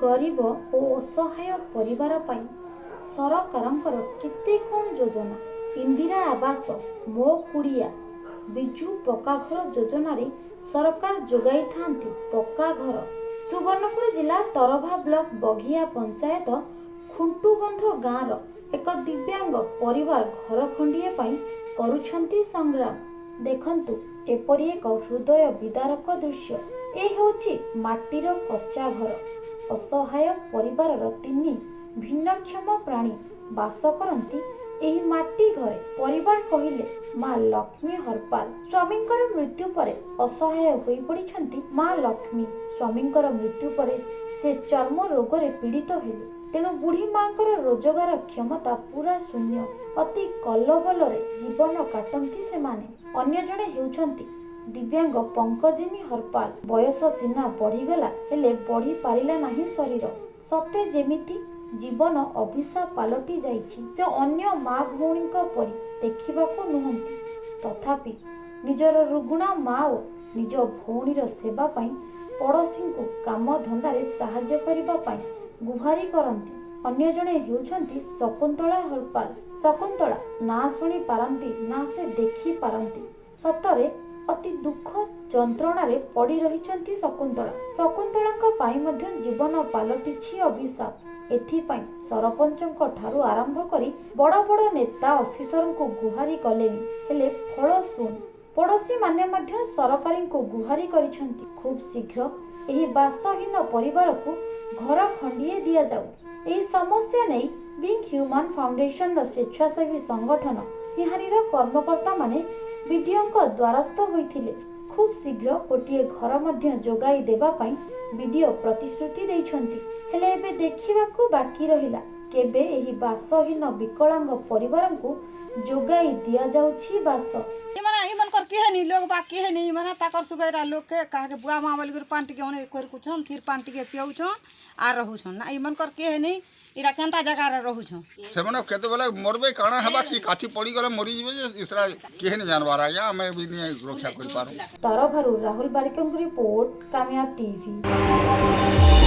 ଗରିବ ଓ ଅସହାୟ ପରିବାର ପାଇଁ ସରକାରଙ୍କର କେତେ କ'ଣ ଯୋଜନା। ଇନ୍ଦିରା ଆବାସ, ମୋ କୁଡ଼ିଆ, ବିଜୁ ପକ୍କାଘର ଯୋଜନାରେ ସରକାର ଯୋଗାଇଥାନ୍ତି ପକ୍କା ଘର। ସୁବର୍ଣ୍ଣପୁର ଜିଲ୍ଲା ତରଭା ବ୍ଲକ ବଘିଆ ପଞ୍ଚାୟତ ଖୁଣ୍ଟୁବନ୍ଧ ଗାଁର ଏକ ଦିବ୍ୟାଙ୍ଗ ପରିବାର ଘର ଖଣ୍ଡିଏ ପାଇଁ କରୁଛନ୍ତି ସଂଗ୍ରାମ। ଦେଖନ୍ତୁ ଏପରି ଏକ ହୃଦୟ ବିଦାରକ ଦୃଶ୍ୟ। ଏ ହେଉଛି ମାଟିର କଚ୍ଚା ଘର। ଅସହାୟ ପରିବାରର ତିନି ଭିନ୍ନକ୍ଷମ ପ୍ରାଣୀ ବାସ କରନ୍ତି ଏହି ମାଟି ଘରେ। ପରିବାର କହିଲେ ମା ଲକ୍ଷ୍ମୀ ହରପାଲ। ସ୍ୱାମୀଙ୍କର ମୃତ୍ୟୁ ପରେ ଅସହାୟ ହୋଇପଡ଼ିଛନ୍ତି ମା ଲକ୍ଷ୍ମୀ। ସ୍ୱାମୀଙ୍କର ମୃତ୍ୟୁ ପରେ ସେ ଚର୍ମ ରୋଗରେ ପୀଡ଼ିତ ହେଲେ। ତେଣୁ ବୁଢ଼ୀ ମାଙ୍କର ରୋଜଗାର କ୍ଷମତା ପୁରା ଶୂନ୍ୟ। ଅତି କଲବଲରେ ଜୀବନ କାଟନ୍ତି ସେମାନେ। ଅନ୍ୟ ଜଣେ ହେଉଛନ୍ତି ଦିବ୍ୟାଙ୍ଗ ପଙ୍କଜିନୀ ହରପାଲ। ବୟସ ସିନା ବଢ଼ିଗଲା, ହେଲେ ବଢ଼ି ପାରିଲା ନାହିଁ ଶରୀର। ସତେ ଯେମିତି ଜୀବନ ଅଭିଶାପ ପାଲଟି ଯାଇଛି। ସେ ଅନ୍ୟ ମା ଭଉଣୀଙ୍କ ପରି ଦେଖିବାକୁ ନୁହନ୍ତି, ତଥାପି ନିଜର ରୁଗ୍ଣା ମା ଓ ନିଜ ଭଉଣୀର ସେବା ପାଇଁ ପଡ଼ୋଶୀଙ୍କୁ କାମ ଧନ୍ଦାରେ ସାହାଯ୍ୟ କରିବା ପାଇଁ ଗୁହାରି କରନ୍ତି। ଅନ୍ୟ ଜଣେ ହେଉଛନ୍ତି ଶକୁନ୍ତଳା ହରପାଲ। ଶକୁନ୍ତଳା ନା ଶୁଣି ପାରନ୍ତି ନା ସେ ଦେଖି ପାରନ୍ତି। ସତରେ ଅତି ଦୁଃଖ ଯନ୍ତ୍ରଣାରେ ପଡ଼ି ରହିଛନ୍ତି ଶକୁନ୍ତଳା। ଶକୁନ୍ତଳାଙ୍କ ପାଇଁ ମଧ୍ୟ ଜୀବନ ପାଲଟିଛି ଅଭିଶାପ। ଏଥିପାଇଁ ସରପଞ୍ଚଙ୍କ ଠାରୁ ଆରମ୍ଭ କରି ବଡ଼ ବଡ଼ ନେତା ଅଫିସରଙ୍କୁ ଗୁହାରି କଲେଣି, ହେଲେ ଫଳ ଶୂନ। ପଡ଼ୋଶୀମାନେ ମଧ୍ୟ ସରକାରୀଙ୍କୁ ଗୁହାରି କରିଛନ୍ତି, ଖୁବ୍ ଶୀଘ୍ର ଏହି ବାସହୀନ ପରିବାରକୁ ଘର ଖଣ୍ଡିଏ ଦିଆଯାଉ। ଏହି ସମସ୍ୟା ନେଇ ବିଙ୍ଗ ହ୍ୟୁମାନ ଫାଉଣ୍ଡେସନର ସ୍ୱେଚ୍ଛାସେବୀ ସଂଗଠନ ସିହାରୀର କର୍ମକର୍ତ୍ତାମାନେ ବିଡିଓଙ୍କ ଦ୍ୱାରସ୍ଥ ହୋଇଥିଲେ। ଖୁବ୍ ଶୀଘ୍ର ଗୋଟିଏ ଘର ମଧ୍ୟ ଯୋଗାଇ ଦେବା ପାଇଁ ବିଡିଓ ପ୍ରତିଶ୍ରୁତି ଦେଇଛନ୍ତି। ହେଲେ ଏବେ ଦେଖିବାକୁ ବାକି ରହିଲା କେବେ ଏହି ବାସହୀନ ବିକଳାଙ୍ଗ ପରିବାରଙ୍କୁ ଯୋଗାଇ ଦିଆଯାଉଛି ବାସ। ମାନେ ଇମାନଙ୍କର କିଏ ନି ଲୋକ ବା କିଏ ନି, ମାନେ ତାକର ସୁଗେରା ଲୋକେ କାହାକେ ବୁଆ ମା ବୋଲିକରି ପାନ୍ ଟିକେ ଅନେକ କରିକୁଛନ୍, ଥିର୍ ପାନ୍ ଟିକେ ପିଉଛନ୍ ଆର୍ ରହୁଛନ୍। ନା ଇମାନଙ୍କର କିଏ ନି, ଇରା କେନ୍ତା ଜାଗାରେ ରହୁଛନ୍? ସେମାନେ କେତେବେଲେ ମରବେ, କାଣା ହେବା, କି କାଠି ପଡ଼ିଗଲେ ମରିଯିବେ ଯେ ଇସରା କେହି ନି ଜାନବାର ଆଜ୍ଞା। ଆମେ ବି ନି ରକ୍ଷା କରିପାରୁ। ତରଭାରୁ ରାହୁଲ ବାରିକଙ୍କ ରିପୋର୍ଟ, କାମିୟାବ ଟିଭି।